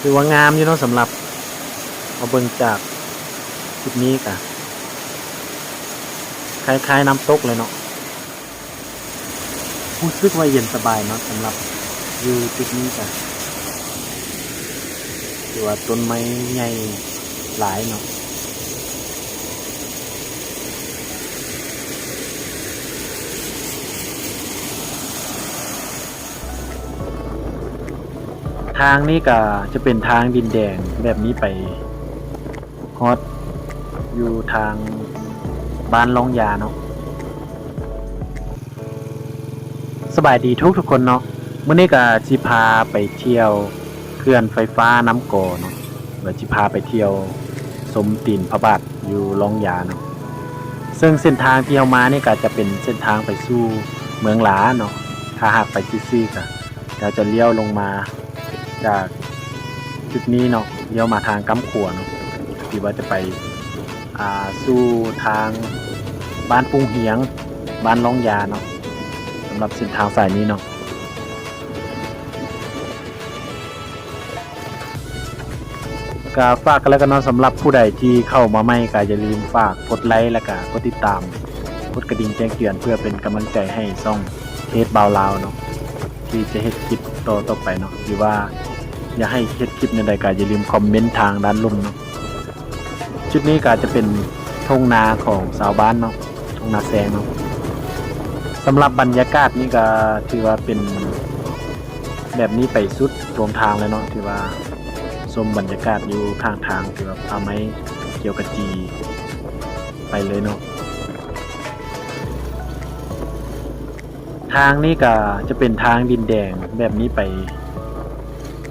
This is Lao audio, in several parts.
ຖືວ່າງາມຢູ່ເນາະ ສຳລັບເຮົາເບິ່ງຈາກຈຸດນີ້ກະຄ້າຍໆນ້ຳຕົກເລີຍເນາະ. ຮູ້ສຶກວ່າເຢັນສະບາຍເນາະ ສຳລັບຢູ່ຈຸດນີ້ກະຖືວ່າຕົ້ນໄມ້ໃຫຍ່ຫຼາຍເນາະ. ທາງນີ້ກະຈະເປັນທາງດິນແດງແບບນີ້ໄປຮອດຢູ່ທາງບ້ານລ່ອງຢາເນາະ. ສະບາຍດີທຸກໆຄົນເນາະ, ມື້ນີ້ກະຊິພາໄປທ່ຽວເຂື່ອນໄຟຟ້ານ້ຳກອເນາະ ແລ້ວຊິພາໄປທ່ຽວຊົມຕີນພະບາດຢູ່ລ່ອງຢາເນາະ. ເຊິ່ງເສັ້ນທາງທີ່ເຮົາມານີ້ກະຈະເປັນເສັ້ນທາງໄປສູ່ເມືອງຫຼາເນາະ, ຖ້າຫາກໄປຊື່ໆກະ ເຮົາຈະລ້ຽວລົງມາຈາກຈຸດນີ້ເນາະ, ລ້ຽວມາທາງກ້ຳຂວາເນາະ ທີ່ວ່າຈະໄປ ອ່າ ສູ່ທາງບ້ານປຸງຮຽງ ບ້ານລ່ອງຢາເນາະ, ສຳລັບເສັ້ນທາງສາຍນີ້ເນາະ. ກະຝາກກັນແລ້ວກັນເນາະ, ສຳລັບຜູ້ໃດທີ່ເຂົ້າມາໃໝ່ກະຢ່າລືມຝາກກົດໄລ ແລ້ວກະກົດຕິດຕາມ ກົດກະດິ່ງແຈ້ງເຕືອນ ເພື່ອເປັນກຳລັງໃຈໃຫ້ຊ່ອງເທດບ່າວລາວເນາະ ທີ່ຈະເຮັດຄລິບຕໍ່ໆໄປເນາະ. ຫຼືວ່າຢາກໃຫ້ເຮັດຄລິບແນວໃດກະຢ່າລືມຄອມເມັນທາງດ້ານລຸ່ມເນາະ. ຈຸດນີ້ກະຈະເປັນທົ່ງນາຂອງຊາວບ້ານເນາະ, ທົ່ງນາແຊງເນາະ. ສຳລັບບັນຍາກາດນີ້ກະຖືວ່າເປັນແບບນີ້ໄປສຸດລວມທາງເລີຍເນາະ, ຖືວ່າຊົມບັນຍາກາດຢູ່ຂ້າງທາງ ຖືວ່າປ່າໄມ້ຂຽວຂະຈີໄປເລີຍເນາະ. ທາງນີ້ກະຈະເປັນທາງດິນແດງແບບນີ້ໄປ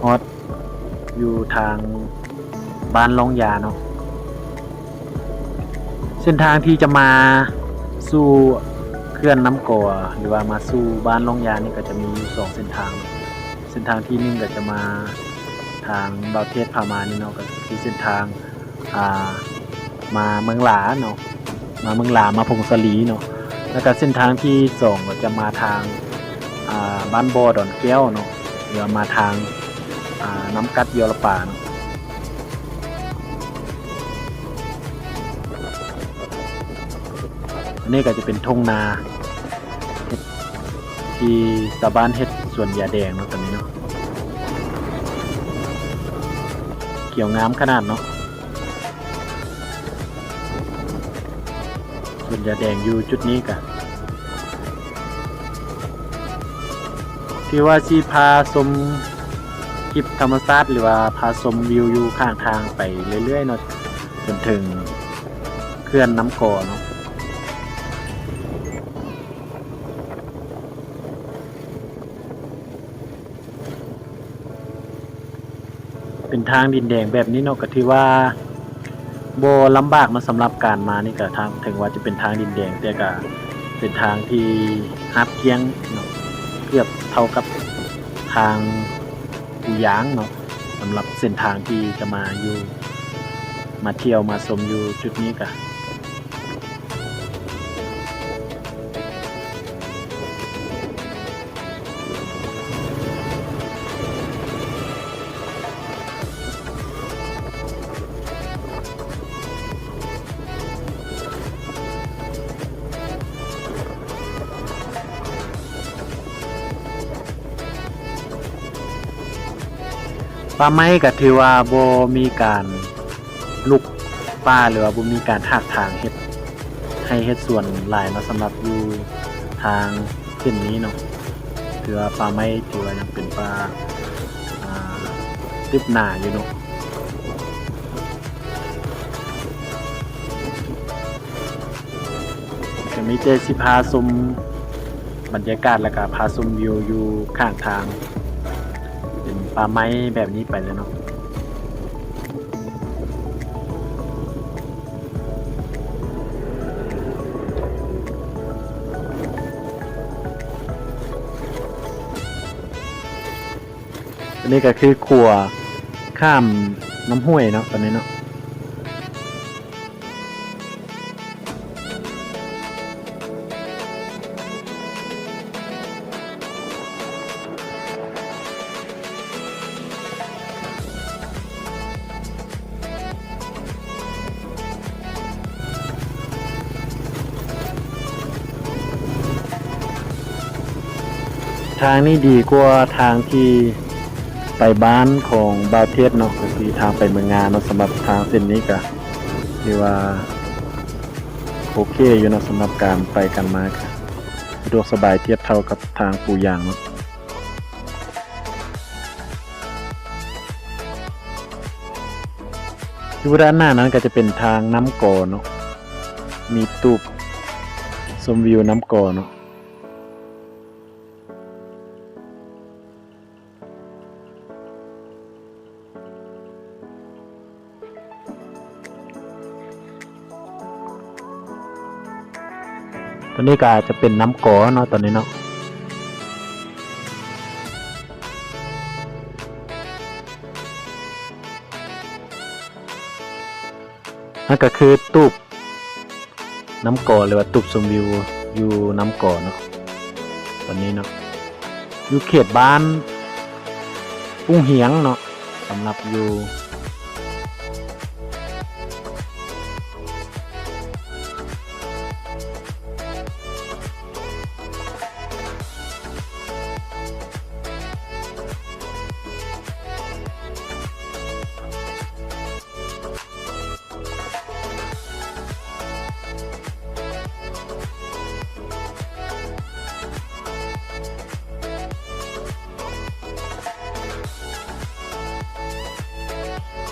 ຮອດຢູ່ທາງບ້ານລ່ອງຢາເນາະ. ເສັ້ນທາງທີ່ຈະມາສູ່ເຂື່ອນນ້ຳກອ ຫຼືວ່າມາສູ່ບ້ານລ່ອງຢານີ້ກະຈະມີຢູ່ສອງເສັ້ນທາງ. ເສັ້ນທາງທີໜຶ່ງກະຈະມາທາງບ່າວເທດພາມານີ້ເນາະ, ກະຄືເສັ້ນທາງ ອ່າ ມາເມືອງຫຼາເນາະ, ມາເມືອງຫຼາ ມາຜົ້ງສາລີເນາະ. ແລ້ວກະເສັ້ນທາງທີສອງກະຈະມາທາງ ອ່າ ບ້ານບໍ່ ດອນແກ້ວເນາະ ຫຼືວ່າມາທາງ ອ່າ ນ້ຳກັດ ຢໍລະປາເນາະ. ອັນນີ້ກະຈະເປັນທົ່ງນາ ເຮັດ ທີ່ຊາວບ້ານເຮັດສວນຢາແດງເນາະ ຕອນນີ້ເນາະ, ຂຽວງາມຂະໜາດເນາະ. ສວນຢາແດງຢູ່ຈຸດນີ້ກະ ຖືວ່າຊິພາຊົມຄລິບທຳມະຊາດ ຫຼືວ່າພາຊົມວິວຢູ່ຂ້າງທາງໄປເລື້ອຍໆເນາະ ຈົນເຖິງເຂື່ອນນ້ຳກອເນາະ. ເປັນທາງດິນແດງແບບນີ້ເນາະ ກະຖືວ່າບໍ່ລຳບາກເນາະ, ສຳລັບການມານີ້ກະ ທາງ ເຖິງວ່າຈະເປັນທາງດິນແດງ ແຕ່ກະເປັນທາງທີ່ຮາບກ້ຽງເນາະ, ເກືອບເທົ່າກັບທາງພູຢາງເນາະ. ສຳລັບເສັ້ນທາງທີ່ຈະມາຢູ່ ມາທ່ຽວມາຊົມຢູ່ຈຸດນີ້ກະ ປ່າໄມ້ກະຖືວ່າບໍ່ມີການ ລຸກປ່າ ຫຼືວ່າບໍ່ມີການຖາກຖາງເຮັດໄຮ່ເຮັດສວນຫຼາຍເນາະ ສຳລັບຢູ່ທາງເສັ້ນນີ້ເນາະ. ຖືວ່າປ່າໄມ້ ຖືວ່າຍັງເປັນປ່າ ອ່າ ຕຶບໜາຢູ່ເນາະ. ກະມີແຕ່ຊິພາຊົມບັນຍາກາດ ແລ້ວກະພາຊົມວິວຢູ່ຂ້າງທາງ ເປັນປ່າໄມ້ແບບນີ້ໄປເລີຍເນາະ. ອັນນີ້ກະຄືຂົວຂ້າມນ້ຳຫ້ວຍເນາະ ຕອນນີ້ເນາະ. ເ ທາງນີ້ດີກວ່າທາງທີ່ໄປບ້ານຂອງບ່າວເທດເນາະ ກໍຄືທາງໄປເມືອງງາເນາະ. ສຳລັບທາງເສັ້ນນີ້ກໍຖືວ່າໂອເຄຢູ່ເນາະ ສຳລັບການໄປກັນມາກໍສະດວກສະບາຍທຽບເທົ່າກັບທາງປູຢາງເນາະ. ຢູ່ດ້ານໜ້ານັ້ນກໍຈະເປັນທາງນ້ຳກອເນາະ ມີຕູບຊົມວິວນ້ຳກອເນາະ. ຕົວນີ້ກໍຈະເປັນນ້ຳກອເນາະ ຕົວນີ້ເນາະ. ນັ້ນກໍຄືຕູບນ້ຳກອ ຫຼືວ່າຕູບຊົມວິວຢູ່ນ້ຳກອເນາະ ຕອນນີ້ເນາະ ຢູ່ເຂດບ້ານປຸ້ງຮຽງເນາະ ສຳລັບຢູ່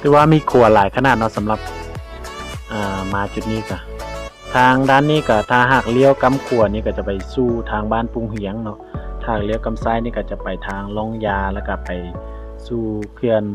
ຖືວ່າມີຂົວຫຼາຍຂະໜາດເນາະ ສຳລັບ ອ່າ ມາຈຸດນີ້ກະ ທາງດ້ານນີ້ກະ ຖ້າຫາກລ້ຽວກ້ຳຂວານີ້ກະຈະໄປສູ່ທາງບ້ານປຸ້ງຮຽງເນາະ ຖ້າລ້ຽວກ້ຳຊ້າຍນີ້ກະຈະໄປທາງລ່ອງຢາ ແລ້ວກະໄປສູ່ເຂື່ອນ.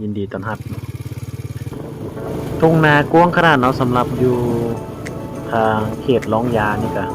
ຍິນດີຕ້ອນຮັບ. ທົ່ງນາກວ້າງຂະໜາດເນາະ ສຳລັບຢູ່ທາງເຂດລ່ອງຢານີ້ກະ.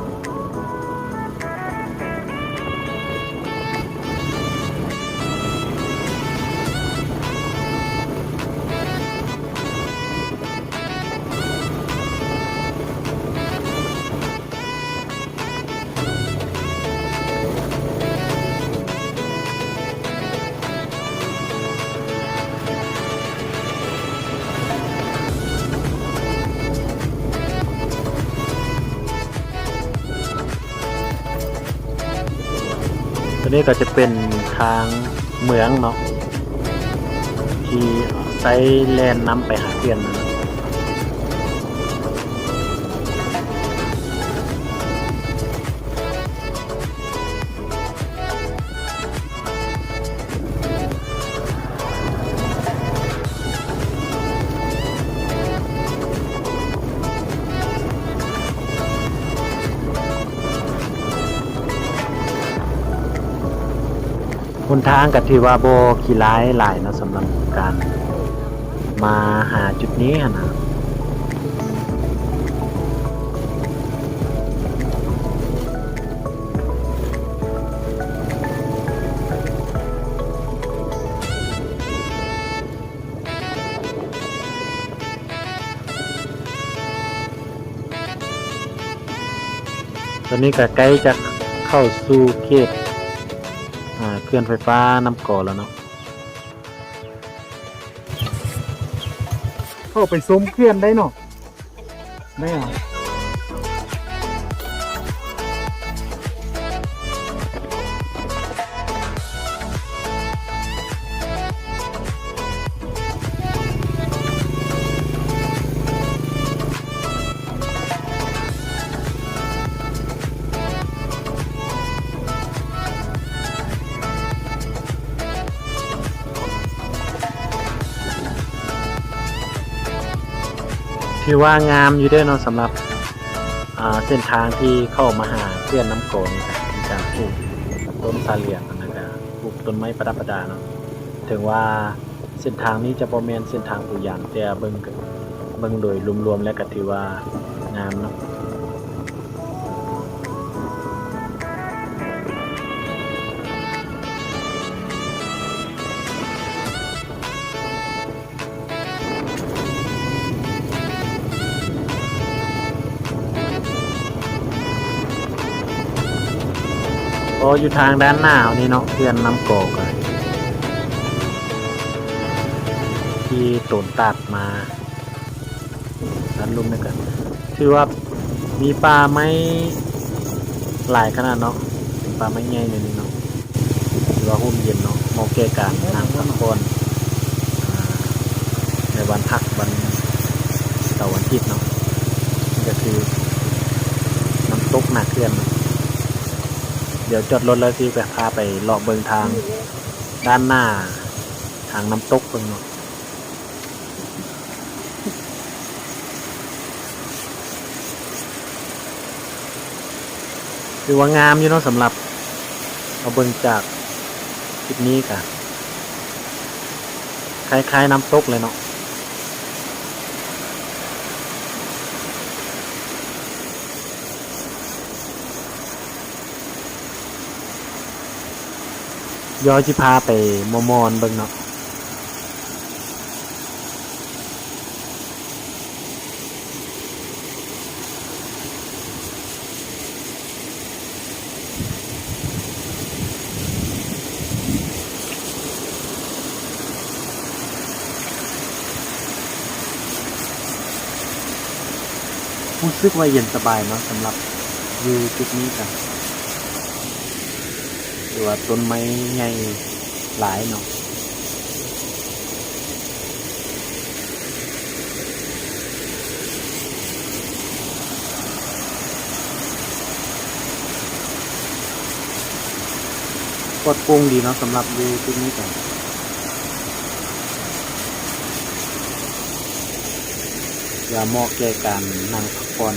ຕົວນີ້ກໍຈະເປັນທາງເມືອງເນາະ ທີ່ໃຊ້ແລ່ນນຳໄປຫາເຂື່ອນນັ້ນ. ຫົນທາງກໍຖືວ່າບໍ່ຂີ້ຮ້າຍຫຼາຍເນາະ ສຳລັບການມາຫາຈຸດນີ້ຫັ້ນນະ. ຕອນນີ້ກໍໃກ້ຈະເຂົ້າສູ່ເຂດ ອ່າ ເຂື່ອນໄຟຟ້ານ້ຳກອແລ້ວເນາະ. ເຂົ້າໄປຊົມເຂື່ອນໄດ້ເນາະ. ແມ່ນ. ຖືວ່າງາມຢູ່ເດ້ເນາະ ສຳລັບ ອ່າ ເສັ້ນທາງທີ່ເຂົ້າມາຫາເຂື່ອນນ້ຳກອນີ້ ມີການປູກຕົ້ນສາຫຼຽງ ແລ້ວກະປູກຕົ້ນໄມ້ປະດັບປະດາເນາະ. ເຖິງວ່າ ເສັ້ນທາງນີ້ຈະບໍ່ແມ່ນເສັ້ນທາງຕົວຢ່າງ, ແຕ່ເບິ່ງ ເບິ່ງໂດຍລວມໆແລ້ວກໍຖືວ່າງາມເນາະ. ອໍ ຢູ່ທາງດ້ານໜ້າເຮົານີ້ເນາະ, ເຂື່ອນນ້ຳກອກະ ທີ່ໂຕນຕາດມາດ້ານລຸ່ມນີ້ກະ ຖືວ່າມີປ່າໄມ້ຫຼາຍຂະໜາດເນາະ, ເປັນປ່າໄມ້ໃຫຍ່ແນວນີ້ເນາະ. ຖືວ່າຮົ່ມເຢັນເນາະ, ເໝາະແກ່ການນັ່ງພັກຜ່ອນ ອາ ໃນວັນພັກ ວັນເສົາວັນອາທິດເນາະ. ນີ້ກະຄືນ້ຳຕົກໜ້າເຂື່ອນເນາະ. ດຽວຈອດລົດແລ້ວຊິໄປ ພາໄປເລາະເບິ່ງທາງດ້ານໜ້າ ທາງນ້ຳຕົກເບິ່ງເນາະ. ຖືວ່າງາມຢູ່ເນາະ, ສຳລັບເຮົາເບິ່ງຈາກຄລິບນີ້ກະຄ້າຍໆນ້ຳຕົກເລີຍເນາະ. ດຽວຊິພາໄປມ່ອນໆເບິ່ງເນາະ. ຮູ້ສຶກວ່າເຢັນສະບາຍເນາະ, ສຳລັບຢູ່ຈຸດນີ້ກະ ຫຼືວ່າຕົ້ນໄມ້ໃຫຍ່ຫຼາຍເນາະ. ປອດໂປ່ງດີເນາະ, ສຳລັບຢູ່ຈຸດນີ້ກະ ເພື່ອເໝາະແກ່ການນັ່ງພັກຜ່ອນ.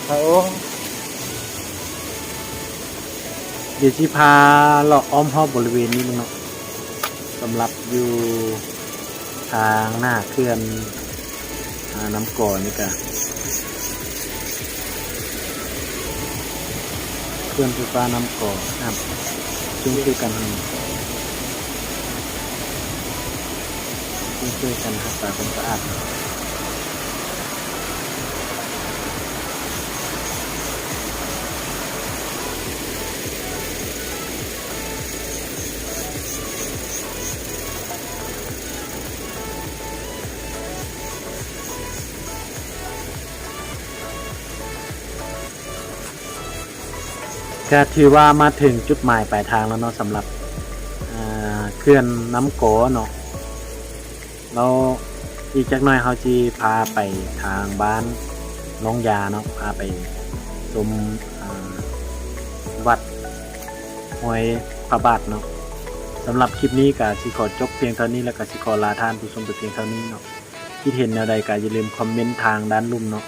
ໂອ້ ດຽວຊິພາເລາະອ້ອມຮອບບໍລິເວນນີ້ເບິ່ງເນາະ, ສຳລັບຢູ່ທາງໜ້າເຂື່ອນ ອາ ນ້ຳກອກນີ້ກະ ເຂື່ອນໄຟຟ້ານ້ຳກອກ ນ້ຳ ເຊິ່ງຊ່ວຍກັນ ເຊິ່ງຊ່ວຍກັນຮັກສາຄວາມສະອາດ. ກະຖືວ່າມາເຖິງຈຸດໝາຍປາຍທາງແລ້ວເນາະ ສຳລັບ ອາ ເຂື່ອນນ້ຳກອກເນາະ. ແລ້ວອີກຈັກໜ້ອຍເຮົາຊິພາໄປທາງບ້ານໜອງຢາເນາະ, ພາໄປຊົມ ອາ ວັດຮອຍພະບາດເນາະ. ສຳລັບຄລິບນີ້ກະຊິຂໍຈົບພຽງເທົ່ານີ້ ແລ້ວກະຊິຂໍລາທ່ານຜູ້ຊົມໄປພຽງເທົ່ານີ້ເນາະ. ຄິດເຫັນແນວໃດກະຢ່າລືມຄອມເມັນທາງດ້ານລຸ່ມເນາະ.